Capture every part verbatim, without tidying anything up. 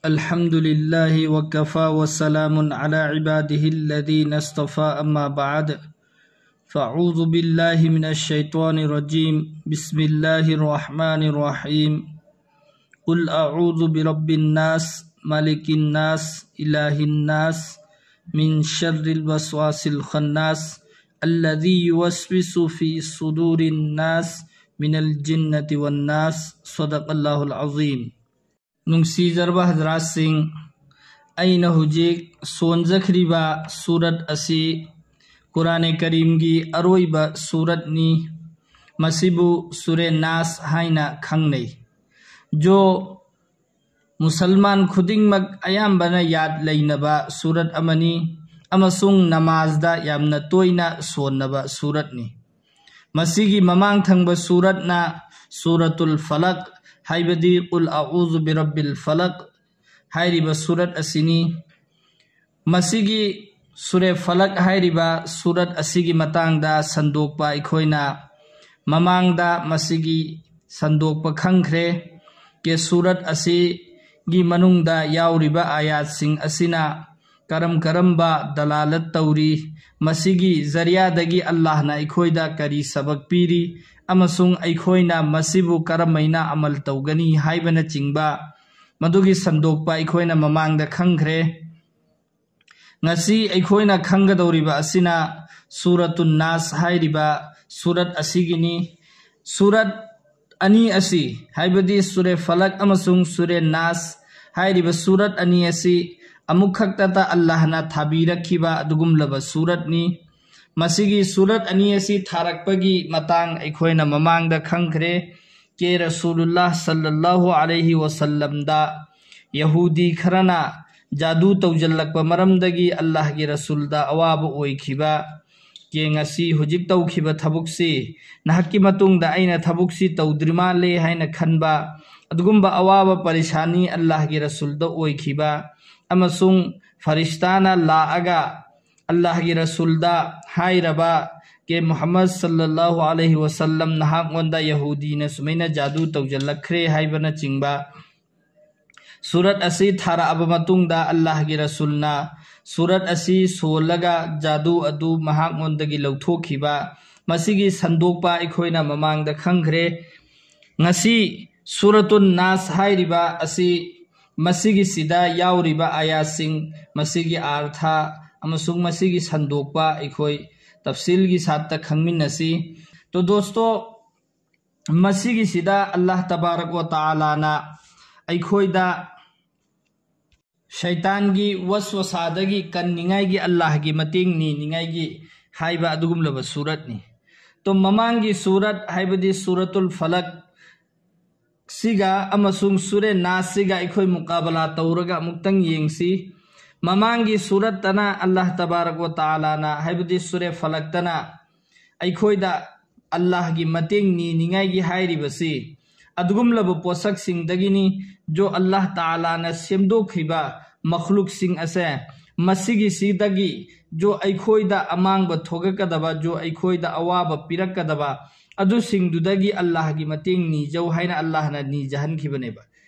الحمد لله وكفى وسلام على عباده الذين اصطفى، أما بعد. فأعوذ بالله من الشيطان الرجيم. بسم الله الرحمن الرحيم. قل أعوذ برب الناس، ملك الناس، إله الناس، من شر الوسواس الخناس، الذي يوسوس في صدور الناس، من الجنة والناس. صدق الله العظيم. ꯅꯨꯡꯁꯤꯖꯔꯕ ꯍꯖꯔꯥꯠꯁꯤꯡ, ꯑꯩꯅ ꯍꯧꯖꯤꯛ ꯁꯣꯟꯖꯈ꯭ꯔꯤꯕ ꯁꯨꯔꯠ ꯑꯁꯤ ꯀꯨꯔꯥꯅꯦ ꯀꯔꯤꯝꯒꯤ ꯑꯔꯣꯏꯕ ꯁꯨꯔꯠꯅꯤ꯫ ꯃꯁꯤꯕꯨ ꯁꯨꯔꯦ ꯅꯥꯁ ꯍꯥꯏꯅ ꯈꯪꯅꯩ꯫ ꯖꯣ ꯃꯨꯁꯜꯃꯥꯟ ꯈꯨꯗꯤꯡꯃꯛ ꯑꯌꯥꯝꯕꯅ ꯌꯥꯗ ꯂꯩꯅꯕ ꯁꯨꯔꯠ ꯑꯃꯅꯤ ꯑꯃꯁꯨꯡ ꯅꯃꯥꯖꯗ ꯌꯥꯝꯅ ꯇꯣꯏꯅ ꯁꯣꯟꯅꯕ ꯁꯨꯔꯠꯅꯤ꯫ ꯃꯁꯤꯒꯤ ꯃꯃꯥꯡ ꯊꯪꯕ ꯁꯨꯔꯠꯅ ꯁꯨꯔꯇꯨꯜ ꯐꯂꯛ, ꯍꯥꯏꯕꯗꯤ ꯀꯨꯜ ꯑꯎꯖꯨ ꯕꯤꯔꯕꯤꯜ ꯐꯂꯛ ꯍꯥꯏꯔꯤꯕ ꯁꯨꯔꯠ ꯑꯁꯤꯅꯤ꯫ ꯃꯁꯤꯒꯤ ꯁꯨꯔꯦ ꯐꯂꯛ ꯍꯥꯏꯔꯤꯕ ꯁꯨꯔꯠ ꯑꯁꯤꯒꯤ ꯃꯇꯥꯡꯗ ꯁꯟꯗꯣꯛꯄ ꯑꯩꯈꯣꯏꯅ ꯃꯃꯥꯡꯗ ꯃꯁꯤꯒꯤ ꯁꯟꯗꯣꯛꯄ ꯈꯪꯈ꯭ꯔꯦ꯫ ꯀꯦ ꯁꯨꯔꯠ ꯑꯁꯤꯒꯤ ꯃꯅꯨꯡꯗ ꯌꯥꯎꯔꯤꯕ ꯑꯥꯌꯥꯠꯁꯤꯡ ꯑꯁꯤꯅ ꯀꯔꯝ ꯀꯔꯝꯕ ꯗꯂꯥꯂꯠ ꯇꯧꯔꯤ, ꯃꯁꯤꯒꯤ ꯖꯔꯤꯌꯥꯗꯒꯤ ꯑꯜꯂꯥꯍꯅ ꯑꯩꯈꯣꯏꯗ ꯀꯔꯤ ꯁꯕꯛ ꯄꯤꯔꯤ, ꯑꯃꯁꯨꯡ ꯑꯩꯈꯣꯏꯅ ꯃꯁꯤꯕꯨ ꯀꯔꯝꯍꯥꯏꯅ ꯑꯃꯜ ꯇꯧꯒꯅꯤ ꯍꯥꯏꯕꯅꯆꯤꯡꯕ ꯃꯗꯨꯒꯤ ꯁꯟꯗꯣꯛꯄ ꯑꯩꯈꯣꯏꯅ ꯃꯃꯥꯡꯗ ꯈꯪꯈ꯭ꯔꯦ꯫ ꯉꯁꯤ ꯑꯩꯈꯣꯏꯅ ꯈꯪꯒꯗꯧꯔꯤꯕ ꯑꯁꯤꯅ ꯁꯨꯔꯇꯨꯟ ꯅꯥꯁ ꯍꯥꯏꯔꯤꯕ ꯁꯨꯔꯠ ꯑꯁꯤꯒꯤꯅꯤ꯫ ꯁꯨꯔꯠ ꯑꯅꯤ ꯑꯁꯤ, ꯍꯥꯏꯕꯗꯤ ꯁꯨꯔꯦ ꯐꯂꯛ ꯑꯃꯁꯨꯡ ꯁꯨꯔꯦ ꯅꯥꯁ ꯍꯥꯏꯔꯤꯕ ꯁꯨꯔꯠ ꯑꯅꯤ ꯑꯁꯤ ꯑꯃꯨꯛꯈꯛꯇꯗ ꯑꯜꯂꯥꯍꯅ ꯊꯥꯕꯤꯔꯛꯈꯤꯕ ꯑꯗꯨꯒꯨꯝꯂꯕ ꯁꯨꯔꯠꯅꯤ꯫ ꯃꯁꯤꯒꯤ ꯁꯨꯔꯠ ꯑꯅꯤ ꯑꯁꯤ ꯊꯥꯔꯛꯄꯒꯤ ꯃꯇꯥꯡ ꯑꯩꯈꯣꯏꯅ ꯃꯃꯥꯡꯗ ꯈꯪꯈ꯭ꯔꯦ꯫ ꯀꯦ ꯔꯁꯨꯂꯨꯜꯂꯥꯍ ꯁꯜꯂꯜꯂꯥꯍꯨ ꯑꯂꯩꯍꯤ ꯋꯁꯜꯂꯝꯗ ꯌꯍꯨꯗꯤ ꯈꯔꯅ ꯖꯥꯗꯨ ꯇꯧꯖꯜꯂꯛꯄ ꯃꯔꯝꯗꯒꯤ ꯑꯜꯂꯥꯍꯒꯤ ꯔꯁꯨꯜꯗ ꯑꯋꯥꯕ ꯑꯣꯏꯈꯤꯕ꯫ ꯀꯦ ꯉꯁꯤ ꯍꯧꯖꯤꯛ ꯇꯧꯈꯤꯕ ꯊꯕꯛꯁꯤ, ꯅꯍꯥꯛꯀꯤ ꯃꯇꯨꯡꯗ ꯑꯩꯅ ꯊꯕꯛꯁꯤ ꯇꯧꯗ꯭ꯔꯤ ꯃꯥꯜꯂꯦ ꯍꯥꯏꯅ ꯈꯟꯕ, ꯑꯗꯨꯒꯨꯝꯕ ꯑꯋꯥꯕ ꯄꯔꯤꯁꯥꯅꯤ ꯑꯜꯂꯥꯍꯒꯤ ꯔꯁꯨꯜꯗ ꯑꯣꯏꯈꯤꯕ, ꯑꯃꯁꯨꯡ ꯐꯔꯤꯁꯇꯥꯅ ꯂꯥꯛꯑꯒ ꯑꯜꯂꯥꯍꯒꯤ ꯔꯁꯨꯜꯗ ꯍꯥꯏꯔꯕ, ꯀꯦ ꯃꯨꯍꯝꯃꯗ ꯁꯜꯂꯜꯂꯥꯍꯨ ꯑꯂꯩꯍꯤ ꯋꯁꯜꯂꯝ, ꯅꯍꯥꯛꯉꯣꯟꯗ ꯌꯍꯨꯗꯤꯅ ꯁꯨꯃꯥꯏꯅ ꯖꯥꯗꯨ ꯇꯧꯖꯜꯂꯛꯈ꯭ꯔꯦ ꯍꯥꯏꯕꯅꯆꯤꯡꯕ꯫ ꯁꯨꯔꯠ ꯑꯁꯤ ꯊꯥꯔꯛꯑꯕ ꯃꯇꯨꯡꯗ ꯑꯜꯂꯥꯍꯒꯤ ꯔꯁꯨꯜꯅ ꯁꯨꯔꯠ ꯑꯁꯤ ꯁꯣꯜꯂꯒ ꯖꯥꯗꯨ ꯑꯗꯨ ꯃꯍꯥꯛꯉꯣꯟꯗꯒꯤ ꯂꯧꯊꯣꯛꯈꯤꯕ, ꯃꯁꯤꯒꯤ ꯁꯟꯗꯣꯛꯄ ꯑꯩꯈꯣꯏꯅ ꯃꯃꯥꯡꯗ ꯈꯪꯈ꯭ꯔꯦ꯫ ꯉꯁꯤ ꯁꯨꯔꯇꯨꯟ ꯅꯥꯁ ꯍꯥꯏꯔꯤꯕ ꯑꯁꯤ ꯃꯁꯤꯒꯤꯁꯤꯗ ꯌꯥꯎꯔꯤꯕ ꯑꯥꯌꯥꯁꯤꯡ, ꯃꯁꯤꯒꯤ ꯑꯥꯔꯊ ꯑꯃꯁꯨꯡ ꯃꯁꯤꯒꯤ ꯁꯟꯗꯣꯛꯄ ꯑꯩꯈꯣꯏ ꯇꯐꯁꯤꯜꯒꯤ ꯁꯥꯠꯇ ꯈꯪꯃꯤꯟꯅꯁꯤ꯫ ꯇꯣ ꯗꯣꯁꯇꯣ, ꯃꯁꯤꯒꯤꯁꯤꯗ ꯑꯜꯂꯥꯍ ꯇꯕꯥꯔꯛ ꯋ ꯇꯥꯂꯥꯅ ꯑꯩꯈꯣꯏꯗ ꯁꯩꯇꯥꯟꯒꯤ ꯋꯁꯋꯁꯥꯗꯒꯤ ꯀꯟꯅꯤꯡꯉꯥꯏꯒꯤ, ꯑꯜꯂꯥꯍꯒꯤ ꯃꯇꯦꯡ ꯅꯤꯅꯤꯡꯉꯥꯏꯒꯤ ꯍꯥꯏꯕ ꯑꯗꯨꯒꯨꯝꯂꯕ ꯁꯨꯔꯠꯅꯤ꯫ ꯇꯣ ꯃꯃꯥꯡꯒꯤ ꯁꯨꯔꯠ ꯍꯥꯏꯕꯗꯤ ꯁꯨꯔꯇꯨꯜ ꯐꯂꯛ ꯁꯤꯒ ꯑꯃꯁꯨꯡ ꯁꯨꯔꯦ ꯅꯥꯁꯁꯤꯒ ꯑꯩꯈꯣꯏ ꯃꯨꯀꯥꯕꯂꯥ ꯇꯧꯔꯒ ꯑꯃꯨꯛꯇꯪ ꯌꯦꯡꯁꯤ꯫ ꯃꯃꯥꯡꯒꯤ ꯁꯨꯔꯠꯇꯅ ꯑꯜꯂꯥꯍ ꯇꯕꯥꯔꯛ ꯋ ꯇꯥꯂꯥꯅ ꯍꯥꯏꯕꯗꯤ ꯁꯨꯔꯦ ꯐꯂꯛꯇꯅ ꯑꯩꯈꯣꯏꯗ ꯑꯜꯂꯥꯍꯒꯤ ꯃꯇꯦꯡ ꯅꯤꯅꯤꯡꯉꯥꯏꯒꯤ ꯍꯥꯏꯔꯤꯕꯁꯤ ꯑꯗꯨꯒꯨꯝꯂꯕ ꯄꯣꯠꯁꯛꯁꯤꯡꯗꯒꯤꯅꯤ, ꯖꯣ ꯑꯜꯂꯥꯍ ꯇꯥꯂꯥꯅ ꯁꯦꯝꯗꯣꯛꯈꯤꯕ ꯃꯈꯂꯨꯛꯁꯤꯡ ꯑꯁꯦ, ꯃꯁꯤꯒꯤꯁꯤꯗꯒꯤ ꯖꯣ ꯑꯩꯈꯣꯏꯗ ꯑꯃꯥꯡꯕ ꯊꯣꯛꯂꯛꯀꯗꯕ, ꯖꯣ ꯑꯩꯈꯣꯏꯗ ꯑꯋꯥꯕ ꯄꯤꯔꯛꯀꯗꯕ ꯑꯗꯨꯁꯤꯡꯗꯨꯗꯒꯤ ꯑꯜꯂꯥꯍꯒꯤ ꯃꯇꯦꯡ ꯅꯤꯖꯧ ꯍꯥꯏꯅ ꯑꯜꯂꯥꯍꯅ ꯅꯤꯖꯍꯟꯈꯤꯕꯅꯦꯕ꯫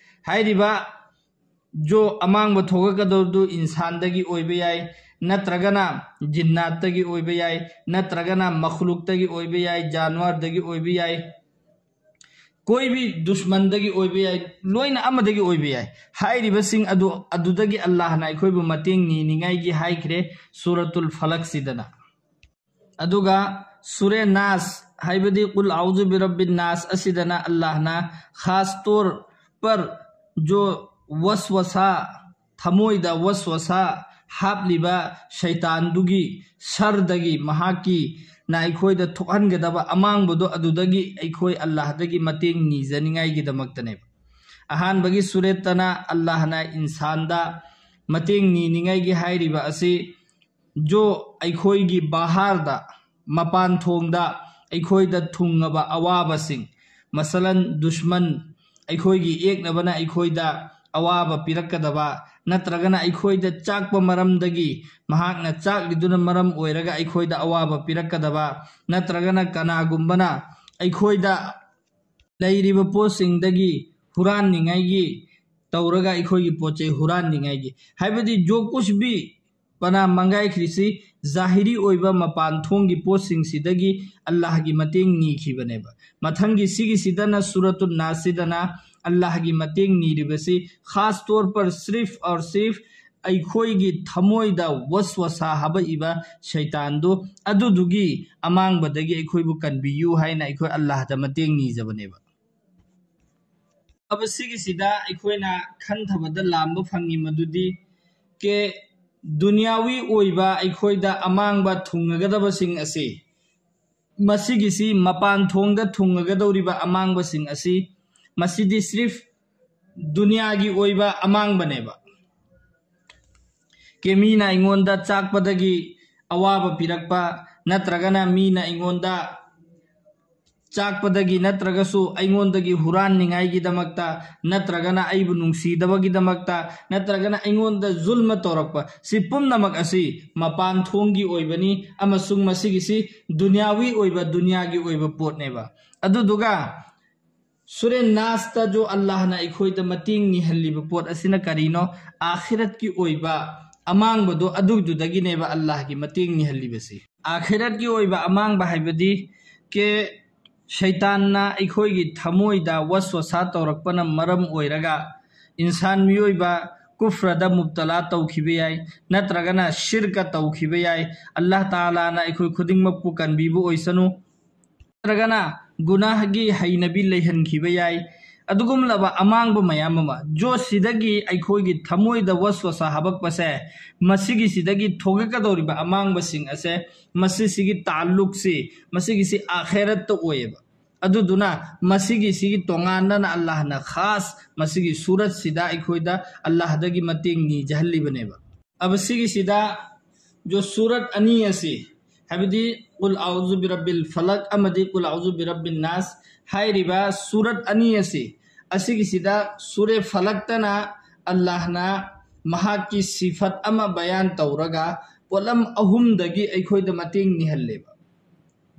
ꯍꯥꯏꯔꯤꯕ ꯖꯣ ꯑꯃꯥꯡꯕ ꯊꯣꯛꯂꯛꯀꯗꯧꯗꯨ ꯏꯟꯁꯥꯟꯗꯒꯤ ꯑꯣꯏꯕ ꯌꯥꯏ, ꯅꯠꯇ꯭ꯔꯒꯅ ꯖꯤꯟꯅꯥꯠꯇꯒꯤ ꯑꯣꯏꯕ ꯌꯥꯏ, ꯅꯠꯇ꯭ꯔꯒꯅ ꯃꯈꯂꯨꯛꯇꯒꯤ ꯑꯣꯏꯕ ꯌꯥꯏ, ꯖꯥꯟꯋꯥꯔꯗꯒꯤ ꯑꯣꯏꯕ ꯌꯥꯏ, ꯀꯣꯏꯕꯤ ꯗꯨꯁꯃꯟꯗꯒꯤ ꯑꯣꯏꯕ ꯌꯥꯏ, ꯂꯣꯏꯅ ꯑꯃꯗꯒꯤ ꯑꯣꯏꯕ ꯌꯥꯏ꯫ ꯍꯥꯏꯔꯤꯕꯁꯤꯡ ꯑꯗꯨ, ꯑꯗꯨꯗꯒꯤ ꯑꯜꯂꯥꯍꯅ ꯑꯩꯈꯣꯏꯕꯨ ꯃꯇꯦꯡ ꯅꯤꯅꯤꯡꯉꯥꯏꯒꯤ ꯍꯥꯏꯈ꯭ꯔꯦ ꯁꯨꯔꯇꯨꯜ ꯐꯂꯛꯁꯤꯗꯅ꯫ ꯑꯗꯨꯒ ꯁꯨꯔꯦ ꯅꯥꯁ ꯍꯥꯏꯕꯗꯤ ꯀꯨꯜ ꯑꯥꯎꯖꯨ ꯕꯤꯔꯕꯤꯟ ꯅꯥꯁ ꯑꯁꯤꯗꯅ ꯑꯜꯂꯥꯍꯅ ꯈꯥꯁ ꯇꯣꯔ ꯄꯔ ꯖꯣ ꯋꯁꯋꯁꯥ, ꯊꯃꯣꯏꯗ ꯋꯁꯋꯁꯥ ꯍꯥꯞꯂꯤꯕ ꯁꯩꯇꯥꯟꯗꯨꯒꯤ ꯁꯔꯗꯒꯤ, ꯃꯍꯥꯛꯀꯤ ꯅ ꯑꯩꯈꯣꯏꯗ ꯊꯣꯛꯍꯟꯒꯗꯕ ꯑꯃꯥꯡꯕꯗꯣ, ꯑꯗꯨꯗꯒꯤ ꯑꯩꯈꯣꯏ ꯑꯜꯂꯥꯍꯗꯒꯤ ꯃꯇꯦꯡ ꯅꯤꯖꯅꯤꯡꯉꯥꯏꯒꯤꯗꯃꯛꯇꯅꯦꯕ꯫ ꯑꯍꯥꯟꯕꯒꯤ ꯁꯨꯔꯦꯠꯇꯅ ꯑꯜꯂꯥꯍꯅ ꯏꯟꯁꯥꯟꯗ ꯃꯇꯦꯡ ꯅꯤꯅꯤꯡꯉꯥꯏꯒꯤ ꯍꯥꯏꯔꯤꯕ ꯑꯁꯤ ꯖꯣ ꯑꯩꯈꯣꯏꯒꯤ ꯕꯥꯍꯥꯔꯗ, ꯃꯄꯥꯟ ꯊꯣꯡꯗ ꯑꯩꯈꯣꯏꯗ ꯊꯨꯡꯉꯕ ꯑꯋꯥꯕꯁꯤꯡ, ꯃꯁꯂꯟ ꯗꯨꯁꯃꯟ, ꯑꯩꯈꯣꯏꯒꯤ ꯑꯦꯛꯅꯕꯅ ꯑꯩꯈꯣꯏꯗ ꯑꯋꯥꯕ ꯄꯤꯔꯛꯀꯗꯕ, ꯅꯠꯇ꯭ꯔꯒꯅ ꯑꯩꯈꯣꯏꯗ ꯆꯥꯛꯄ ꯃꯔꯝꯗꯒꯤ, ꯃꯍꯥꯛꯅ ꯆꯥꯛꯂꯤꯗꯨꯅ ꯃꯔꯝ ꯑꯣꯏꯔꯒ ꯑꯩꯈꯣꯏꯗ ꯑꯋꯥꯕ ꯄꯤꯔꯛꯀꯗꯕ, ꯅꯠꯇ꯭ꯔꯒꯅ ꯀꯅꯥꯒꯨꯝꯕꯅ ꯑꯩꯈꯣꯏꯗ ꯂꯩꯔꯤꯕ ꯄꯣꯠꯁꯤꯡꯗꯒꯤ ꯍꯨꯔꯥꯟꯅꯤꯡꯉꯥꯏꯒꯤ ꯇꯧꯔꯒ ꯑꯩꯈꯣꯏꯒꯤ ꯄꯣꯠ ꯆꯩ ꯍꯨꯔꯥꯟꯅꯤꯡꯉꯥꯏꯒꯤ, ꯍꯥꯏꯕꯗꯤ ꯖꯣ ꯀꯨꯁ ꯚꯤ ꯄꯅꯥ ꯃꯪꯒꯥꯏꯈ꯭ꯔꯤꯁꯤ ꯖꯥꯍꯤꯔꯤ ꯑꯣꯏꯕ ꯃꯄꯥꯟ ꯊꯣꯡꯒꯤ ꯄꯣꯠꯁꯤꯡꯁꯤꯗꯒꯤ ꯑꯜꯂꯥꯍꯒꯤ ꯃꯇꯦꯡ ꯅꯤꯈꯤꯕꯅꯦꯕ꯫ ꯃꯊꯪꯒꯤ ꯁꯤꯒꯤꯁꯤꯗꯅ ꯁꯨꯔꯇꯨꯟ ꯅꯥꯁꯁꯤꯗꯅ ꯑꯜꯂꯥꯍꯒꯤ ꯃꯇꯦꯡ ꯅꯤꯔꯤꯕꯁꯤ ꯈꯥꯁ ꯇꯧꯔ ꯄꯔ ꯁꯤꯔꯐ ꯑꯣꯔ ꯁꯤꯔꯐ ꯑꯩꯈꯣꯏꯒꯤ ꯊꯃꯣꯏꯗ ꯋꯁꯋꯁꯥ ꯍꯥꯕꯛꯏꯕ ꯁꯩꯇꯥꯟꯗꯨ, ꯑꯗꯨꯗꯨꯒꯤ ꯑꯃꯥꯡꯕꯗꯒꯤ ꯑꯩꯈꯣꯏꯕꯨ ꯀꯟꯕꯤꯌꯨ ꯍꯥꯏꯅ ꯑꯩꯈꯣꯏ ꯑꯜꯂꯥꯍꯗ ꯃꯇꯦꯡ ꯅꯤꯖꯕꯅꯦꯕ꯫ ꯑꯕ ꯁꯤꯒꯤꯁꯤꯗ ꯑꯩꯈꯣꯏꯅ ꯈꯟꯊꯕꯗ ꯂꯥꯝꯕ ꯐꯪꯉꯤ ꯃꯗꯨꯗꯤ ꯀꯦ ꯗꯨꯅꯤꯌꯥꯋꯤ ꯑꯣꯏꯕ ꯑꯩꯈꯣꯏꯗ ꯑꯃꯥꯡꯕ ꯊꯨꯡꯉꯒꯗꯕꯁꯤꯡ ꯑꯁꯤ, ꯃꯁꯤꯒꯤꯁꯤ ꯃꯄꯥꯟ ꯊꯣꯡꯗ ꯊꯨꯡꯉꯒꯗꯧꯔꯤꯕ ꯑꯃꯥꯡꯕꯁꯤꯡ ꯑꯁꯤ, ꯃꯁꯤꯗꯤ ꯁ꯭ꯔꯤꯐ ꯗꯨꯅꯤꯌꯥꯒꯤ ꯑꯣꯏꯕ ꯑꯃꯥꯡꯕꯅꯦꯕ꯫ ꯀꯦ ꯃꯤꯅ ꯑꯩꯉꯣꯟꯗ ꯆꯥꯛꯄꯗꯒꯤ ꯑꯋꯥꯕ ꯄꯤꯔꯛꯄ, ꯅꯠꯇ꯭ꯔꯒꯅ ꯃꯤꯅ ꯑꯩꯉꯣꯟꯗ ꯆꯥꯛꯄꯗꯒꯤ ꯅꯠꯇ꯭ꯔꯒꯁꯨ ꯑꯩꯉꯣꯟꯗꯒꯤ ꯍꯨꯔꯥꯟꯅꯤꯡꯉꯥꯏꯒꯤꯗꯃꯛꯇ, ꯅꯠꯇ꯭ꯔꯒꯅ ꯑꯩꯕꯨ ꯅꯨꯡꯁꯤꯗꯕꯒꯤꯗꯃꯛꯇ, ꯅꯠꯇ꯭ꯔꯒꯅ ꯑꯩꯉꯣꯟꯗ ꯖꯨꯜꯃ ꯇꯧꯔꯛꯄ, ꯁꯤ ꯄꯨꯝꯅꯃꯛ ꯑꯁꯤ ꯃꯄꯥꯟ ꯊꯣꯡꯒꯤ ꯑꯣꯏꯕꯅꯤ ꯑꯃꯁꯨꯡ ꯃꯁꯤꯒꯤꯁꯤ ꯗꯨꯅꯤꯌꯥꯋꯤ ꯑꯣꯏꯕ, ꯗꯨꯅꯤꯌꯥꯒꯤ ꯑꯣꯏꯕ ꯄꯣꯠꯅꯦꯕ꯫ ꯑꯗꯨꯗꯨꯒ ꯁꯨꯔꯦ ꯅꯥꯁꯇ ꯖꯣ ꯑꯜꯂꯥꯍꯅ ꯑꯩꯈꯣꯏꯗ ꯃꯇꯦꯡ ꯅꯤꯍꯜꯂꯤꯕ ꯄꯣꯠ ꯑꯁꯤꯅ ꯀꯔꯤꯅꯣ? ꯑꯥꯈꯤꯔꯠꯀꯤ ꯑꯣꯏꯕ ꯑꯃꯥꯡꯕꯗꯣ ꯑꯗꯨꯗꯨꯗꯒꯤꯅꯦꯕ ꯑꯜꯂꯥꯍꯒꯤ ꯃꯇꯦꯡ ꯅꯤꯍꯜꯂꯤꯕꯁꯤ꯫ ꯑꯥꯈꯤꯔꯠꯀꯤ ꯑꯣꯏꯕ ꯑꯃꯥꯡꯕ ꯍꯥꯏꯕꯗꯤ ꯀꯦ ꯁꯩꯇꯥꯟꯅ ꯑꯩꯈꯣꯏꯒꯤ ꯊꯃꯣꯏꯗ ꯋꯁꯋꯁꯥ ꯇꯧꯔꯛꯄꯅ ꯃꯔꯝ ꯑꯣꯏꯔꯒ ꯏꯟꯁꯥꯟ ꯃꯤꯑꯣꯏꯕ ꯀꯨꯐ꯭ꯔꯗ ꯃꯨꯞꯇꯂꯥ ꯇꯧꯈꯤꯕ ꯌꯥꯏ, ꯅꯠꯇ꯭ꯔꯒꯅ ꯁꯤꯔꯀ ꯇꯧꯈꯤꯕ ꯌꯥꯏ꯫ ꯑꯜꯂꯥꯍ ꯇꯥꯂꯥꯅ ꯑꯩꯈꯣꯏ ꯈꯨꯗꯤꯡꯃꯛꯄꯨ ꯀꯟꯕꯤꯕ ꯑꯣꯏꯁꯅꯨ꯫ ꯅꯠꯇ꯭ꯔꯒꯅ ꯒꯨꯅꯥꯍꯒꯤ ꯍꯩꯅꯕꯤ ꯂꯩꯍꯟꯈꯤꯕ ꯌꯥꯏ꯫ ꯑꯗꯨꯒꯨꯝꯂꯕ ꯑꯃꯥꯡꯕ ꯃꯌꯥꯝ ꯑꯃ ꯖꯣꯁꯤꯗꯒꯤ ꯑꯩꯈꯣꯏꯒꯤ ꯊꯃꯣꯏꯗ ꯋꯁꯋꯁꯥ ꯍꯥꯕꯛꯄꯁꯦ, ꯃꯁꯤꯒꯤꯁꯤꯗꯒꯤ ꯊꯣꯛꯂꯛꯀꯗꯧꯔꯤꯕ ꯑꯃꯥꯡꯕꯁꯤꯡ ꯑꯁꯦ, ꯃꯁꯤꯁꯤꯒꯤ ꯇꯥꯜꯂꯨꯛꯁꯤ, ꯃꯁꯤꯒꯤꯁꯤ ꯑꯥꯈꯦꯔꯠꯇ ꯑꯣꯏꯌꯦꯕ꯫ ꯑꯗꯨꯗꯨꯅ ꯃꯁꯤꯒꯤꯁꯤꯒꯤ ꯇꯣꯉꯥꯟꯅꯅ ꯑꯜꯂꯥꯍꯅ ꯈꯥꯁ ꯃꯁꯤꯒꯤ ꯁꯨꯔꯠꯁꯤꯗ ꯑꯩꯈꯣꯏꯗ ꯑꯜꯂꯥꯍꯗꯒꯤ ꯃꯇꯦꯡ ꯅꯤꯖꯍꯜꯂꯤꯕꯅꯦꯕ꯫ ꯑꯕ ꯁꯤꯒꯤꯁꯤꯗ ꯖꯣ ꯁꯨꯔꯠ ꯑꯅꯤ ꯑꯁꯤ, ꯍꯥꯏꯕꯗꯤ ꯀꯨꯜ ꯑꯎꯖꯨ ꯕꯤꯔꯕꯤꯜ ꯐꯂꯛ ꯑꯃꯗꯤ ꯀꯨꯜ ꯑꯎꯖꯨ ꯕꯤꯔꯕꯤꯟ ꯅꯥꯁ ꯍꯥꯏꯔꯤꯕ ꯁꯨꯔꯠ ꯑꯅꯤ ꯑꯁꯤ, ꯑꯁꯤꯒꯤꯁꯤꯗ ꯁꯨꯔꯦ ꯐꯂꯛꯇꯅ ꯑꯜꯂꯥꯍꯅ ꯃꯍꯥꯛꯀꯤ ꯁꯤꯐꯠ ꯑꯃ ꯕꯌꯥꯟ ꯇꯧꯔꯒ ꯄꯣꯠꯂꯝ ꯑꯍꯨꯝꯗꯒꯤ ꯑꯩꯈꯣꯏꯗ ꯃꯇꯦꯡ ꯅꯤꯍꯜꯂꯦꯕ꯫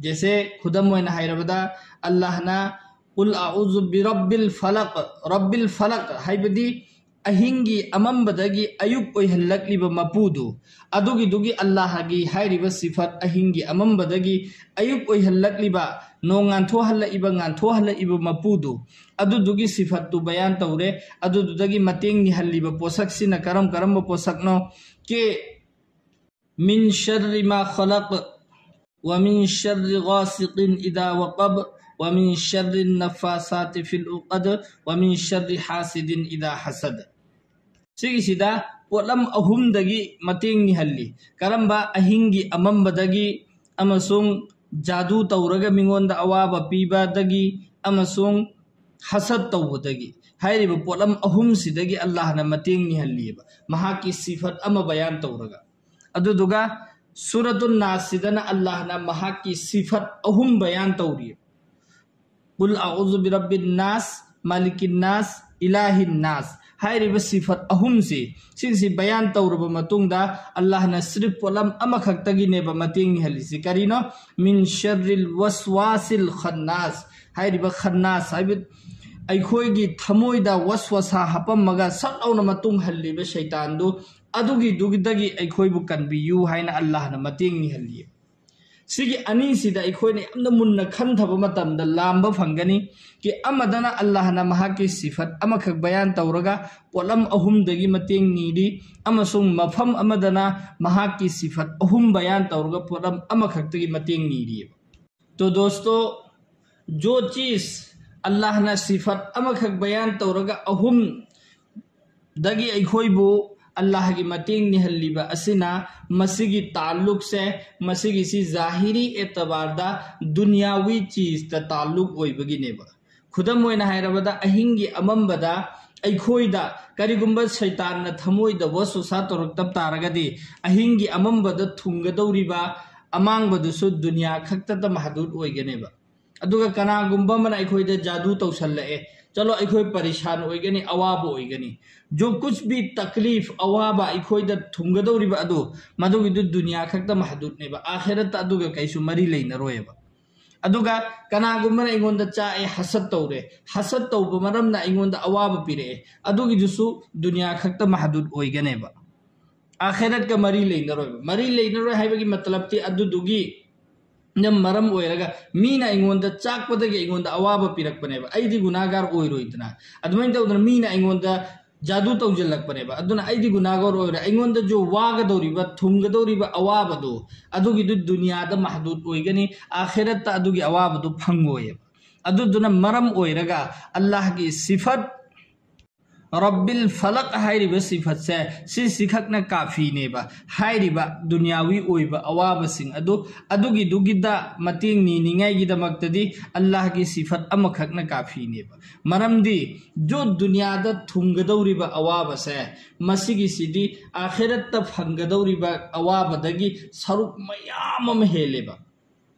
ꯖꯦꯁꯦ, ꯈꯨꯗꯝ ꯑꯣꯏꯅ ꯍꯥꯏꯔꯕꯗ, ꯑꯜꯂꯥꯍꯅ "ꯀꯨꯜ ꯑꯑꯨꯖꯨ ꯕꯤꯔꯕꯤꯜ ꯐꯂꯛ", ꯔꯕꯤꯜ ꯐꯂꯛ ꯍꯥꯏꯕꯗꯤ ꯑꯍꯤꯡꯒꯤ ꯑꯃꯝꯕꯗꯒꯤ ꯑꯌꯨꯛ ꯑꯣꯏꯍꯜꯂꯛꯂꯤꯕ ꯃꯄꯨꯗꯨ, ꯑꯗꯨꯒꯤꯗꯨꯒꯤ ꯑꯜꯂꯥꯍꯒꯤ ꯍꯥꯏꯔꯤꯕ ꯁꯤꯐꯠ, ꯑꯍꯤꯡꯒꯤ ꯑꯃꯝꯕꯗꯒꯤ ꯑꯌꯨꯛ ꯑꯣꯏꯍꯜꯂꯛꯂꯤꯕ, ꯅꯣꯡ ꯉꯥꯟꯊꯣꯛꯍꯜꯂꯛꯏꯕ, ꯉꯥꯟꯊꯣꯛꯍꯜꯂꯛꯏꯕ ꯃꯄꯨꯗꯨ, ꯑꯗꯨꯗꯨꯒꯤ ꯁꯤꯐꯠꯇꯨ ꯕꯌꯥꯟ ꯇꯧꯔꯦ꯫ ꯑꯗꯨꯗꯨꯗꯒꯤ ꯃꯇꯦꯡ ꯅꯤꯍꯜꯂꯤꯕ ꯄꯣꯠꯁꯛꯁꯤꯅ ꯀꯔꯝ ꯀꯔꯝꯕ ꯄꯣꯠꯁꯛꯅꯣ? ꯀꯦ ꯃꯤꯟ ꯁꯔ꯭ꯔꯤ ꯃꯥ ꯈꯂꯛ, ꯋꯥ ꯃꯤꯟ ꯁꯔ꯭ꯔꯤ ꯒꯥꯁꯤꯀꯤꯟ ꯏꯗꯥ ꯋꯥꯀꯕ, ꯋꯥ ꯃꯤꯟ ꯁꯔ꯭ꯔꯤ ꯅꯐꯥꯁꯥꯇꯤ ꯐꯤꯜ ꯎꯀꯗ, ꯋꯥ ꯃꯤꯟ ꯁꯔ꯭ꯔꯤ ꯍꯥꯁꯤꯗꯤꯟ ꯏꯗꯥ ꯍꯁꯗ꯫ ꯁꯤꯒꯤꯁꯤꯗ ꯄꯣꯠꯂꯝ ꯑꯍꯨꯝꯗꯒꯤ ꯃꯇꯦꯡ ꯅꯤꯍꯜꯂꯤ꯫ ꯀꯔꯝꯕ? ꯑꯍꯤꯡꯒꯤ ꯑꯃꯝꯕꯗꯒꯤ, ꯑꯃꯁꯨꯡ ꯖꯥꯗꯨ ꯇꯧꯔꯒ ꯃꯤꯉꯣꯟꯗ ꯑꯋꯥꯕ ꯄꯤꯕꯗꯒꯤ, ꯑꯃꯁꯨꯡ ꯍꯁꯠ ꯇꯧꯕꯗꯒꯤ꯫ ꯍꯥꯏꯔꯤꯕ ꯄꯣꯠꯂꯝ ꯑꯍꯨꯝꯁꯤꯗꯒꯤ ꯑꯜꯂꯥꯍꯅ ꯃꯇꯦꯡ ꯅꯤꯍꯜꯂꯤꯑꯕ, ꯃꯍꯥꯛꯀꯤ ꯁꯤꯐꯠ ꯑꯃ ꯕꯌꯥꯟ ꯇꯧꯔꯒ꯫ ꯑꯗꯨꯗꯨꯒ ꯁꯨꯔꯇꯨꯟ ꯅꯥꯁꯁꯤꯗꯅ ꯑꯜꯂꯥꯍꯅ ꯃꯍꯥꯛꯀꯤ ꯁꯤꯐꯠ ꯑꯍꯨꯝ ꯕꯌꯥꯟ ꯇꯧꯔꯤ꯫ "ꯀꯨꯜ ꯑꯎꯖꯨ ꯕꯤꯔꯕꯤꯟ ꯅꯥꯁ, ꯃꯥꯂꯤꯀꯤꯟ ꯅꯥꯁ, ꯏꯂꯥꯍꯤꯟ ꯅꯥꯁ" ꯍꯥꯏꯔꯤꯕ ꯁꯤꯐꯠ ꯑꯍꯨꯝꯁꯤ, ꯁꯤꯒꯤꯁꯤ ꯕꯌꯥꯟ ꯇꯧꯔꯕ ꯃꯇꯨꯡꯗ, ꯑꯜꯂꯥꯍꯅ ꯁ꯭ꯔꯤꯐ ꯄꯣꯠꯂꯝ ꯑꯃꯈꯛꯇꯒꯤꯅꯦꯕ ꯃꯇꯦꯡ ꯅꯤꯍꯜꯂꯤꯁꯤ꯫ ꯀꯔꯤꯅꯣ? "ꯃꯤꯟ ꯁꯔ꯭ꯔꯤꯜ ꯋꯁꯋꯥꯁꯤꯜ ꯈꯟꯅꯥꯁ" ꯍꯥꯏꯔꯤꯕ ꯈꯟꯅꯥꯁ ꯍꯥꯏꯕ ꯑꯩꯈꯣꯏꯒꯤ ꯊꯃꯣꯏꯗ ꯋꯁꯋꯥꯁꯥ ꯍꯥꯄꯝꯃꯒ ꯁꯠ ꯂꯥꯎꯅ ꯃꯇꯨꯡ ꯍꯜꯂꯤꯕ ꯁꯩꯇꯥꯟꯗꯨ, ꯑꯗꯨꯒꯤꯗꯨꯗꯒꯤ ꯑꯩꯈꯣꯏꯕꯨ ꯀꯟꯕꯤꯌꯨ ꯍꯥꯏꯅ ꯑꯜꯂꯥꯍꯅ ꯃꯇꯦꯡ ꯅꯤꯍꯜꯂꯤ꯫ ꯁꯤꯒꯤ ꯑꯅꯤꯁꯤꯗ ꯑꯩꯈꯣꯏꯅ ꯌꯥꯝꯅ ꯃꯨꯟꯅ ꯈꯟꯊꯕ ꯃꯇꯝꯗ ꯂꯥꯝꯕ ꯐꯪꯒꯅꯤ꯫ ꯀꯤ ꯑꯃꯗꯅ ꯑꯜꯂꯥꯍꯅ ꯃꯍꯥꯛꯀꯤ ꯁꯤꯐꯠ ꯑꯃꯈꯛ ꯕꯌꯥꯟ ꯇꯧꯔꯒ ꯄꯣꯠꯂꯝ ꯑꯍꯨꯝꯗꯒꯤ ꯃꯇꯦꯡ ꯅꯤꯔꯤ, ꯑꯃꯁꯨꯡ ꯃꯐꯝ ꯑꯃꯗꯅ ꯃꯍꯥꯛꯀꯤ ꯁꯤꯐꯠ ꯑꯍꯨꯝ ꯕꯌꯥꯟ ꯇꯧꯔꯒ ꯄꯣꯠꯂꯝ ꯑꯃꯈꯛꯇꯒꯤ ꯃꯇꯦꯡ ꯅꯤꯔꯤꯑꯕ꯫ ꯇꯣ ꯗꯣꯁꯇꯣ, ꯖꯣ ꯆꯤꯁ ꯑꯜꯂꯥꯍꯅ ꯁꯤꯐꯠ ꯑꯃꯈꯛ ꯕꯌꯥꯟ ꯇꯧꯔꯒ ꯑꯍꯨꯝ ꯗꯒꯤ ꯑꯩꯈꯣꯏꯕꯨ ꯑꯜꯂꯥꯍꯒꯤ ꯃꯇꯦꯡ ꯅꯤꯍꯜꯂꯤꯕ ꯑꯁꯤꯅ, ꯃꯁꯤꯒꯤ ꯇꯥꯜꯂꯨꯛꯁꯦ, ꯃꯁꯤꯒꯤꯁꯤ ꯖꯥꯍꯤꯔꯤ ꯑꯦꯇꯕꯥꯔꯗ ꯗꯨꯅꯤꯌꯥꯋꯤ ꯆꯤꯖꯇ ꯇꯥꯜꯂꯨꯛ ꯑꯣꯏꯕꯒꯤꯅꯦꯕ꯫ ꯈꯨꯗꯝ ꯑꯣꯏꯅ ꯍꯥꯏꯔꯕꯗ, ꯑꯍꯤꯡꯒꯤ ꯑꯃꯝꯕꯗ ꯑꯩꯈꯣꯏꯗ ꯀꯔꯤꯒꯨꯝꯕ ꯁꯩꯇꯥꯟꯅ ꯊꯃꯣꯏꯗ ꯋꯁꯋꯁꯥ ꯇꯧꯔꯛꯇꯕ ꯇꯥꯔꯒꯗꯤ, ꯑꯍꯤꯡꯒꯤ ꯑꯃꯝꯕꯗ ꯊꯨꯡꯒꯗꯧꯔꯤꯕ ꯑꯃꯥꯡꯕꯗꯨꯁꯨ ꯗꯨꯅꯤꯌꯥ ꯈꯛꯇꯗ ꯃꯍꯗꯨꯗ ꯑꯣꯏꯒꯅꯦꯕ꯫ ꯑꯗꯨꯒ ꯀꯅꯥꯒꯨꯝꯕ ꯑꯃꯅ ꯑꯩꯈꯣꯏꯗ ꯖꯥꯗꯨ ꯇꯧꯁꯜꯂꯛꯑꯦ, ꯆꯂꯣ, ꯑꯩꯈꯣꯏ ꯄꯔꯤꯁꯥꯟ ꯑꯣꯏꯒꯅꯤ, ꯑꯋꯥꯕ ꯑꯣꯏꯒꯅꯤ꯫ ꯖꯣ ꯀꯨꯆ ꯚꯤ ꯇꯛꯂꯤꯐ, ꯑꯋꯥꯕ ꯑꯩꯈꯣꯏꯗ ꯊꯨꯡꯒꯗꯧꯔꯤꯕ ꯑꯗꯨ, ꯃꯗꯨꯒꯤꯗꯨ ꯗꯨꯅꯤꯌꯥ ꯈꯛꯇ ꯃꯍꯗꯨꯗꯅꯦꯕ, ꯑꯥꯈꯤꯔꯠꯇ ꯑꯗꯨꯒ ꯀꯩꯁꯨ ꯃꯔꯤ ꯂꯩꯅꯔꯣꯏꯕ꯫ ꯑꯗꯨꯒ ꯀꯅꯥꯒꯨꯝꯕꯅ ꯑꯩꯉꯣꯟꯗ ꯆꯥꯛꯑꯦ, ꯍꯁꯠ ꯇꯧꯔꯦ, ꯍꯁꯠ ꯇꯧꯕ ꯃꯔꯝꯅ ꯑꯩꯉꯣꯟꯗ ꯑꯋꯥꯕ ꯄꯤꯔꯛꯑꯦ, ꯑꯗꯨꯒꯤꯗꯨꯁꯨ ꯗꯨꯅꯤꯌꯥ ꯈꯛꯇ ꯃꯍꯗꯨꯗ ꯑꯣꯏꯒꯅꯦꯕ꯫ ꯑꯥꯈꯤꯔꯠꯀ ꯃꯔꯤ ꯂꯩꯅꯔꯣꯏꯕ꯫ ꯃꯔꯤ ꯂꯩꯅꯔꯣꯏ ꯍꯥꯏꯕꯒꯤ ꯃꯇꯂꯕꯇꯤ ꯑꯗꯨꯗꯨꯒꯤ ꯅ ꯃꯔꯝ ꯑꯣꯏꯔꯒ ꯃꯤꯅ ꯑꯩꯉꯣꯟꯗ ꯆꯥꯛꯄꯗꯒꯤ ꯑꯩꯉꯣꯟꯗ ꯑꯋꯥꯕ ꯄꯤꯔꯛꯄꯅꯦꯕ꯫ ꯑꯩꯗꯤ ꯒꯨꯅꯥꯒꯥꯔ ꯑꯣꯏꯔꯣꯏꯗꯅ꯫ ꯑꯗꯨꯃꯥꯏꯅ ꯇꯧꯗꯅ ꯃꯤꯅ ꯑꯩꯉꯣꯟꯗ ꯖꯥꯗꯨ ꯇꯧꯁꯤꯜꯂꯛꯄꯅꯦꯕ꯫ ꯑꯗꯨꯅ ꯑꯩꯗꯤ ꯒꯨꯅꯥꯒꯥꯔ ꯑꯣꯏꯔꯣꯏ꯫ ꯑꯩꯉꯣꯟꯗꯁꯨ ꯋꯥꯒꯗꯧꯔꯤꯕ, ꯊꯨꯡꯒꯗꯧꯔꯤꯕ ꯑꯋꯥꯕꯗꯣ, ꯑꯗꯨꯒꯤꯗꯨ ꯗꯨꯅꯤꯌꯥꯗ ꯃꯍꯗꯨꯗ ꯑꯣꯏꯒꯅꯤ, ꯑꯥꯈꯤꯔꯠꯇ ꯑꯗꯨꯒꯤ ꯑꯋꯥꯕꯗꯨ ꯐꯪꯉꯣꯏꯌꯦꯕ꯫ ꯑꯗꯨꯗꯨꯅ ꯃꯔꯝ ꯑꯣꯏꯔꯒ ꯑꯜꯂꯥꯍꯒꯤ ꯁꯤꯐꯠ ꯔꯕꯤꯜ ꯐꯂꯛ ꯍꯥꯏꯔꯤꯕ ꯁꯤꯐꯠꯁꯦ ꯁꯤꯁꯤꯈꯛꯅ ꯀꯥꯐꯤꯅꯦꯕ꯫ ꯍꯥꯏꯔꯤꯕ ꯗꯨꯅꯤꯌꯥꯋꯤ ꯑꯣꯏꯕ ꯑꯋꯥꯕꯁꯤꯡ ꯑꯗꯨ, ꯑꯗꯨꯒꯤꯗꯨꯒꯤꯗ ꯃꯇꯦꯡ ꯅꯤꯅꯤꯡꯉꯥꯏꯒꯤꯗꯃꯛꯇꯗꯤ ꯑꯜꯂꯥꯍꯒꯤ ꯁꯤꯐꯠ ꯑꯃꯈꯛꯅ ꯀꯥꯐꯤꯅꯦꯕ꯫ ꯃꯔꯝꯗꯤ ꯖꯣ ꯗꯨꯅꯤꯌꯥꯗ ꯊꯨꯡꯒꯗꯧꯔꯤꯕ ꯑꯋꯥꯕꯁꯦ, ꯃꯁꯤꯒꯤꯁꯤꯗꯤ ꯑꯥꯈꯤꯔꯠꯇ ꯐꯪꯒꯗꯧꯔꯤꯕ ꯑꯋꯥꯕꯗꯒꯤ ꯁꯔꯨꯛ ꯃꯌꯥꯝ ꯑꯃ ꯍꯦꯜꯂꯦꯕ꯫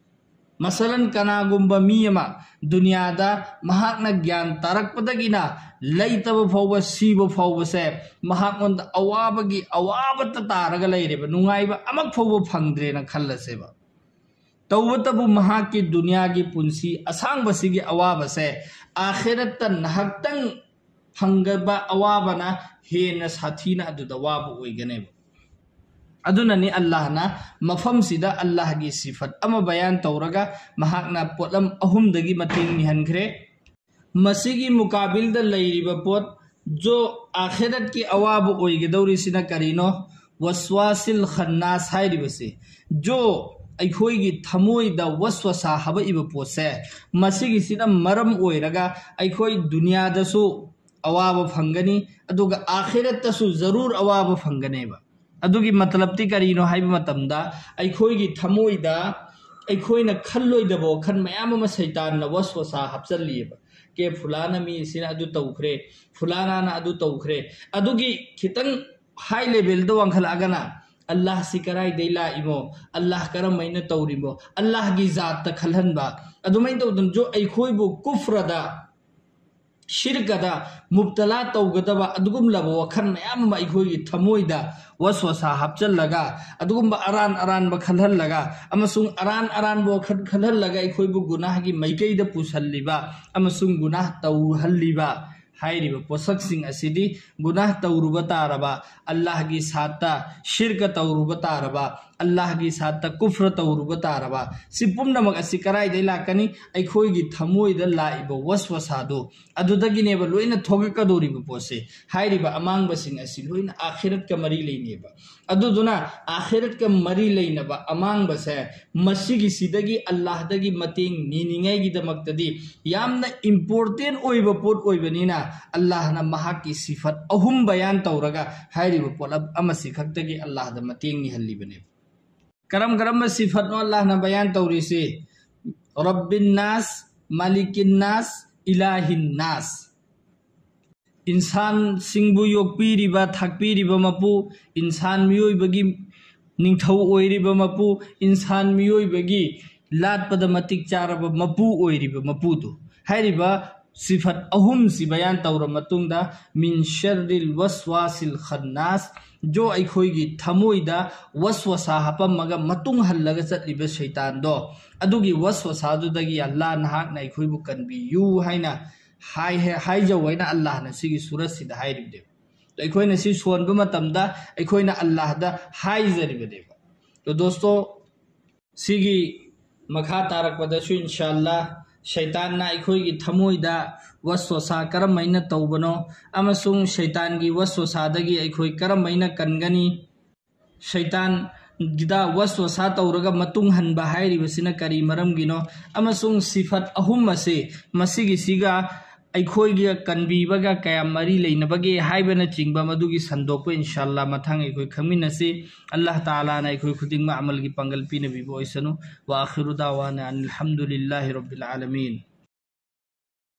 ꯃꯁꯂꯟ, ꯀꯅꯥꯒꯨꯝꯕ ꯃꯤ ꯑꯃ ꯗꯨꯅꯤꯌꯥꯗ ꯃꯍꯥꯛꯅ ꯒ꯭ꯌꯥꯟ ꯇꯥꯔꯛꯄꯗꯒꯤꯅ ꯂꯩꯇꯕ ꯐꯥꯎꯕ, ꯁꯤꯕ ꯐꯥꯎꯕꯁꯦ ꯃꯍꯥꯛꯉꯣꯟꯗ ꯑꯋꯥꯕꯒꯤ ꯑꯋꯥꯕꯇ ꯇꯥꯔꯒ ꯂꯩꯔꯦꯕ, ꯅꯨꯡꯉꯥꯏꯕ ꯑꯃ ꯐꯥꯎꯕ ꯐꯪꯗ꯭ꯔꯦꯅ ꯈꯜꯂꯁꯦꯕ꯫ ꯇꯧꯕꯇꯕꯨ ꯃꯍꯥꯛꯀꯤ ꯗꯨꯅꯤꯌꯥꯒꯤ ꯄꯨꯟꯁꯤ ꯑꯁꯥꯡꯕꯁꯤꯒꯤ ꯑꯋꯥꯕꯁꯦ ꯑꯥꯈꯤꯔꯠꯇ ꯉꯥꯏꯍꯥꯛꯇꯪ ꯐꯪꯒꯕ ꯑꯋꯥꯕꯅ ꯍꯦꯟꯅ ꯁꯥꯊꯤꯅ ꯑꯗꯨꯗ ꯋꯥꯕ ꯑꯣꯏꯒꯅꯦꯕ꯫ ꯑꯗꯨꯅꯅꯤ ꯑꯜꯂꯥꯍꯅ ꯃꯐꯝꯁꯤꯗ ꯑꯜꯂꯥꯍꯒꯤ ꯁꯤꯐꯠ ꯑꯃ ꯕꯌꯥꯟ ꯇꯧꯔꯒ ꯃꯍꯥꯛꯅ ꯄꯣꯠꯂꯝ ꯑꯍꯨꯝꯗꯒꯤ ꯃꯇꯦꯡ ꯅꯤꯍꯟꯈ꯭ꯔꯦ꯫ ꯃꯁꯤꯒꯤ ꯃꯨꯀꯥꯕꯤꯜꯗ ꯂꯩꯔꯤꯕ ꯄꯣꯠ ꯖꯣ ꯑꯥꯈꯤꯔꯠꯀꯤ ꯑꯋꯥꯕ ꯑꯣꯏꯒꯗꯧꯔꯤꯁꯤꯅ ꯀꯔꯤꯅꯣ? ꯋꯁꯋꯥꯁꯤꯜ ꯈꯟꯅꯥꯁ ꯍꯥꯏꯔꯤꯕꯁꯤ, ꯖꯣ ꯑꯩꯈꯣꯏꯒꯤ ꯊꯃꯣꯏꯗ ꯋꯁꯋꯁꯥ ꯍꯥꯕꯛꯏꯕ ꯄꯣꯠꯁꯦ, ꯃꯁꯤꯒꯤꯁꯤꯅ ꯃꯔꯝ ꯑꯣꯏꯔꯒ ꯑꯩꯈꯣꯏ ꯗꯨꯅꯤꯌꯥꯗꯁꯨ ꯑꯋꯥꯕ ꯐꯪꯒꯅꯤ, ꯑꯗꯨꯒ ꯑꯥꯈꯤꯔꯠꯇꯁꯨ ꯖꯔꯨꯔ ꯑꯋꯥꯕ ꯐꯪꯒꯅꯦꯕ꯫ ꯑꯗꯨꯒꯤ ꯃꯇꯂꯕꯇꯤ ꯀꯔꯤꯅꯣ ꯍꯥꯏꯕ ꯃꯇꯝꯗ, ꯑꯩꯈꯣꯏꯒꯤ ꯊꯃꯣꯏꯗ ꯑꯩꯈꯣꯏꯅ ꯈꯜꯂꯣꯏꯗꯕ ꯋꯥꯈꯜ ꯃꯌꯥꯝ ꯑꯃ ꯁꯩꯇꯥꯟꯅ ꯋꯁꯋꯁꯥ ꯍꯥꯞꯆꯜꯂꯤꯑꯕ꯫ ꯀꯦ ꯐꯨꯂꯥꯅ ꯃꯤ ꯑꯁꯤꯅ ꯑꯗꯨ ꯇꯧꯈ꯭ꯔꯦ, ꯐꯨꯂꯥꯅꯥꯅ ꯑꯗꯨ ꯇꯧꯈ꯭ꯔꯦ꯫ ꯑꯗꯨꯒꯤ ꯈꯤꯇꯪ ꯍꯥꯏ ꯂꯦꯚꯦꯜꯗ ꯋꯥꯡꯈꯠꯂꯛꯑꯒꯅ ꯑꯜꯂꯥꯍꯁꯤ ꯀꯔꯥꯏꯗꯩ ꯂꯥꯛꯏꯃꯣ, ꯑꯜꯂꯥꯍ ꯀꯔꯝꯍꯥꯏꯅ ꯇꯧꯔꯤꯃꯣ, ꯑꯜꯂꯥꯍꯒꯤ ꯖꯥꯠꯇ ꯈꯜꯍꯟꯕ꯫ ꯑꯗꯨꯃꯥꯏꯅ ꯇꯧꯗꯅꯁꯨ ꯑꯩꯈꯣꯏꯕꯨ ꯀꯨꯐ꯭ꯔꯗ ꯁꯤꯔꯀꯗ ꯃꯨꯕꯇꯂꯥ ꯇꯧꯒꯗꯕ ꯑꯗꯨꯒꯨꯝꯂꯕ ꯋꯥꯈꯜ ꯃꯌꯥꯝ ꯑꯃ ꯑꯩꯈꯣꯏꯒꯤ ꯊꯃꯣꯏꯗ ꯋꯁꯋꯁꯥ ꯍꯥꯞꯆꯜꯂꯒ, ꯑꯗꯨꯒꯨꯝꯕ ꯑꯔꯥꯟ ꯑꯔꯥꯟꯕ ꯈꯜꯍꯜꯂꯒ, ꯑꯃꯁꯨꯡ ꯑꯔꯥꯟ ꯑꯔꯥꯟꯕ ꯋꯥꯈꯜ ꯈꯜꯍꯜꯂꯒ ꯑꯩꯈꯣꯏꯕꯨ ꯒꯨꯅꯥꯍꯒꯤ ꯃꯥꯏꯀꯩꯗ ꯄꯨꯁꯜꯂꯤꯕ ꯑꯃꯁꯨꯡ ꯒꯨꯅꯥꯍ ꯇꯧꯍꯜꯂꯤꯕ ꯍꯥꯏꯔꯤꯕ ꯄꯣꯠꯁꯛꯁꯤꯡ ꯑꯁꯤꯗꯤ ꯒꯨꯅꯥꯍ ꯇꯧꯔꯨꯕ ꯇꯥꯔꯕ, ꯑꯜꯂꯥꯍꯒꯤ ꯁꯥꯠꯇ ꯁꯤꯔꯀ ꯇꯧꯔꯨꯕ ꯇꯥꯔꯕ, ꯑꯜꯂꯥꯍꯒꯤ ꯁꯥꯠꯇ ꯀꯨꯐ꯭ꯔ ꯇꯧꯔꯨꯕ ꯇꯥꯔꯕ, ꯁꯤ ꯄꯨꯝꯅꯃꯛ ꯑꯁꯤ ꯀꯗꯥꯏꯗꯒꯤ ꯂꯥꯛꯀꯅꯤ? ꯑꯩꯈꯣꯏꯒꯤ ꯊꯃꯣꯏꯗ ꯂꯥꯛꯏꯕ ꯋꯁꯋꯁꯥꯗꯨ ꯑꯗꯨꯗꯒꯤꯅꯦꯕ ꯂꯣꯏꯅ ꯊꯣꯛꯂꯛꯀꯗꯧꯔꯤꯕ ꯄꯣꯠꯁꯦ꯫ ꯍꯥꯏꯔꯤꯕ ꯑꯃꯥꯡꯕꯁꯤꯡ ꯑꯁꯤ ꯂꯣꯏꯅ ꯑꯥꯈꯤꯔꯠꯀ ꯃꯔꯤ ꯂꯩꯅꯦꯕ꯫ ꯑꯗꯨꯗꯨꯅ ꯑꯥꯈꯤꯔꯠꯀ ꯃꯔꯤ ꯂꯩꯅꯕ ꯑꯃꯥꯡꯕꯁꯦ ꯃꯁꯤꯒꯤꯁꯤꯗꯒꯤ ꯑꯜꯂꯥꯍꯗꯒꯤ ꯃꯇꯦꯡ ꯅꯤꯅꯤꯡꯉꯥꯏꯒꯤꯗꯃꯛꯇꯗꯤ ꯌꯥꯝꯅ ꯏꯝꯄꯣꯔꯇꯦꯟ ꯑꯣꯏꯕ ꯄꯣꯠ ꯑꯣꯏꯕꯅꯤꯅ, ꯑꯜꯂꯥꯍꯅ ꯃꯍꯥꯛꯀꯤ ꯁꯤꯐꯠ ꯑꯍꯨꯝ ꯕꯌꯥꯟ ꯇꯧꯔꯒ ꯍꯥꯏꯔꯤꯕ ꯄꯣꯠ ꯑꯃꯁꯤ ꯈꯛꯇꯒꯤ ꯑꯜꯂꯥꯍꯗ ꯃꯇꯦꯡ ꯅꯤꯍꯜꯂꯤꯕꯅꯦꯕ꯫ ꯀꯔꯝ ꯀꯔꯝꯕ ꯁꯤꯐꯠꯅꯣ ꯑꯜꯂꯥꯍꯅ ꯕꯌꯥꯟ ꯇꯧꯔꯤꯁꯤ? ꯔꯕꯤꯟ ꯅꯥꯁ, ꯃꯥꯂꯤꯀꯤꯟ ꯅꯥꯁ, ꯏꯂꯥꯍꯤꯟ ꯅꯥꯁ꯫ ꯏꯟꯁꯥꯟꯁꯤꯡꯕꯨ ꯌꯣꯛꯄꯤꯔꯤꯕ, ꯊꯥꯛꯄꯤꯔꯤꯕ ꯃꯄꯨ, ꯏꯟꯁꯥꯟ ꯃꯤꯑꯣꯏꯕꯒꯤ ꯅꯤꯡꯊꯧ ꯑꯣꯏꯔꯤꯕ ꯃꯄꯨ, ꯏꯟꯁꯥꯟ ꯃꯤꯑꯣꯏꯕꯒꯤ ꯂꯥꯠꯄꯗ ꯃꯇꯤꯛ ꯆꯥꯔꯕ ꯃꯄꯨ ꯑꯣꯏꯔꯤꯕ ꯃꯄꯨꯗꯨ꯫ ꯍꯥꯏꯔꯤꯕ ꯁꯤꯐꯠ ꯑꯍꯨꯝꯁꯤ ꯕꯌꯥꯟ ꯇꯧꯔ ꯃꯇꯨꯡꯗ, ꯃꯤꯟ ꯁꯔꯔꯤꯜ ꯋꯁꯋꯥꯁꯤꯜ ꯈꯟꯅꯥꯁ, ꯖꯣ ꯑꯩꯈꯣꯏꯒꯤ ꯊꯃꯣꯏꯗ ꯋꯁꯋꯁꯥ ꯍꯥꯄꯝꯃꯒ ꯃꯇꯨꯡ ꯍꯜꯂꯒ ꯆꯠꯂꯤꯕ ꯁꯩꯇꯥꯟꯗꯣ, ꯑꯗꯨꯒꯤ ꯋꯁꯋꯁꯥꯗꯨꯗꯒꯤ ꯑꯜꯂꯥ ꯅꯍꯥꯛꯅ ꯑꯩꯈꯣꯏꯕꯨ ꯀꯟꯕꯤꯌꯨ ꯍꯥꯏꯅ ꯍꯥꯏ-, ꯍꯥꯏꯖꯧ ꯍꯥꯏꯅ ꯑꯜꯂꯥꯍꯅ ꯁꯤꯒꯤ ꯁꯨꯔꯠꯁꯤꯗ ꯍꯥꯏꯔꯤꯕꯅꯦꯕ꯫ ꯑꯩꯈꯣꯏꯅ ꯁꯤ ꯁꯣꯟꯕ ꯃꯇꯝꯗ ꯑꯩꯈꯣꯏꯅ ꯑꯜꯂꯥꯍꯗ ꯍꯥꯏꯖꯔꯤꯕꯅꯦꯕ꯫ ꯑꯗꯣ ꯗꯣꯁꯇꯣ, ꯁꯤꯒꯤ ꯃꯈꯥ ꯇꯥꯔꯛꯄꯗꯁꯨ ꯏꯟꯁꯥ ꯑꯜꯂꯥ ꯁꯩꯇꯥꯟꯅ ꯑꯩꯈꯣꯏꯒꯤ ꯊꯃꯣꯏꯗ ꯋꯁꯋꯁꯥ ꯀꯔꯝꯍꯥꯏꯅ ꯇꯧꯕꯅꯣ ꯑꯃꯁꯨꯡ ꯁꯩꯇꯥꯟꯒꯤ ꯋꯁꯋꯁꯥꯗꯒꯤ ꯑꯩꯈꯣꯏ ꯀꯔꯝꯍꯥꯏꯅ ꯀꯟꯒꯅꯤ, ꯁꯩꯇꯥꯟꯒꯤꯗ ꯋꯁꯋꯁꯥ ꯇꯧꯔꯒ ꯃꯇꯨꯡ ꯍꯟꯕ ꯍꯥꯏꯔꯤꯕꯁꯤꯅ ꯀꯔꯤ ꯃꯔꯝꯒꯤꯅꯣ, ꯑꯃꯁꯨꯡ ꯁꯤꯐꯠ ꯑꯍꯨꯝ ꯑꯁꯤ ꯃꯁꯤꯒꯤꯁꯤꯒ ꯑꯩꯈꯣꯏꯒ ꯀꯟꯕꯤꯕꯒ ꯀꯌꯥꯝ ꯃꯔꯤ ꯂꯩꯅꯕꯒꯦ ꯍꯥꯏꯕꯅꯆꯤꯡꯕ ꯃꯗꯨꯒꯤ ꯁꯟꯗꯣꯛꯄ ꯏꯟꯁꯥ ꯑꯜꯂꯥ ꯃꯊꯪ ꯑꯩꯈꯣꯏ ꯈꯪꯃꯤꯟꯅꯁꯤ꯫ ꯑꯜꯂꯥꯍ ꯇꯥꯂꯥꯅ ꯑꯩꯈꯣꯏ ꯈꯨꯗꯤꯡꯃꯛ ꯑꯃꯜꯒꯤ ꯄꯥꯡꯒꯜ ꯄꯤꯅꯕꯤꯕ ꯑꯣꯏꯁꯅꯨ꯫ ꯋꯥ ꯑꯈꯤꯔꯨ ꯗꯥꯋꯥꯅ ꯑꯅꯤꯜ ꯍꯝꯗꯨꯂꯤꯜꯂꯥꯍꯤ ꯔꯕꯤꯜ ꯑꯥꯂꯃꯤꯟ꯫